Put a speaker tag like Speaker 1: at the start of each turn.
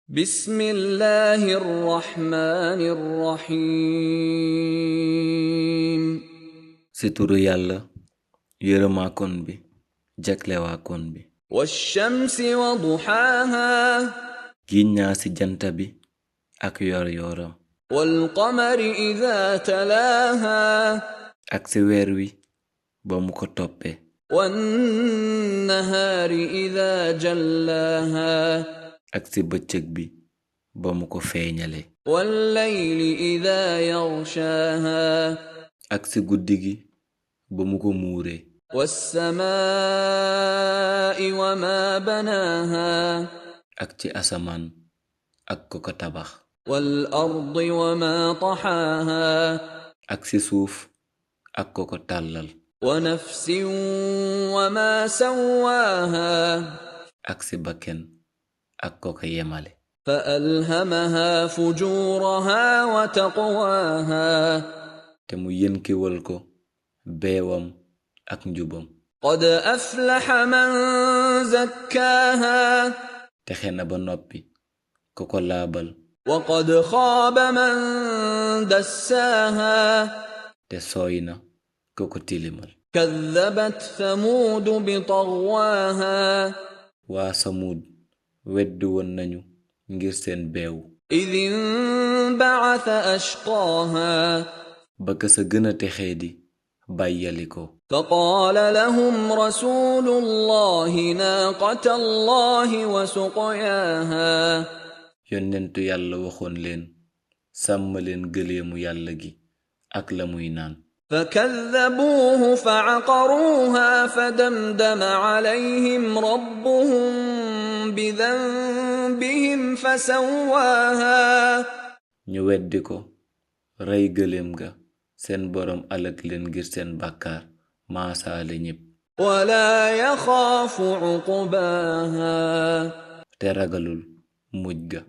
Speaker 1: بسم الله الرحمن الرحيم
Speaker 2: ci turu yàlla yërëmaakoon bi jaglewaakoon bi
Speaker 1: والشمس وضحاها
Speaker 2: giñ naa ci jant bi ak yor yoram
Speaker 1: والقمر إذا تلاها
Speaker 2: ak ci weer wi ba mu ko toppe
Speaker 1: والنهار إذا جلاها
Speaker 2: ak ci bëccëg bi ba mu ko feeñale
Speaker 1: والليل إذا يغشاها
Speaker 2: ak ci guddi gi ba mu ko muure
Speaker 1: والسماء وما بناها
Speaker 2: ak ci asamaan ak ko ko tabax
Speaker 1: والأرض وما طحاها
Speaker 2: ak ci suuf ak ko ko tàllal
Speaker 1: ونفس وما سواها
Speaker 2: ak ci bakken ak ko ko yemale
Speaker 1: فألهمها فجورها وتقواها
Speaker 2: te mu yënkewal ko beewam ak njubam
Speaker 1: قد أفلح من زكاها
Speaker 2: texe na ba noppi ko ko laabal
Speaker 1: وقد خاب من دساها
Speaker 2: te sooy na ko ko tilimal
Speaker 1: كذبت ثمود بطغواها
Speaker 2: waa Samuud weddi woon nañu ngir seen beew
Speaker 1: إذ انبعث أشقاها
Speaker 2: ba ka sa gën a texee di bàyyali ko
Speaker 1: فقال لهم رسول الله ناقة الله وسقياها
Speaker 2: yonentu yàlla waxoon leen sàmm leen gëleemu yàlla gi ak la muy naan
Speaker 1: فكذبوه فعقروها فدمدم عليهم ربهم بذنبهم فسواها
Speaker 2: ñu weddi ko rey gëleem ga seen boroom alak leen ngir seen bàkkaar maasaale ñépp
Speaker 1: ولا يخاف عقباها
Speaker 2: te ragalul mujj ga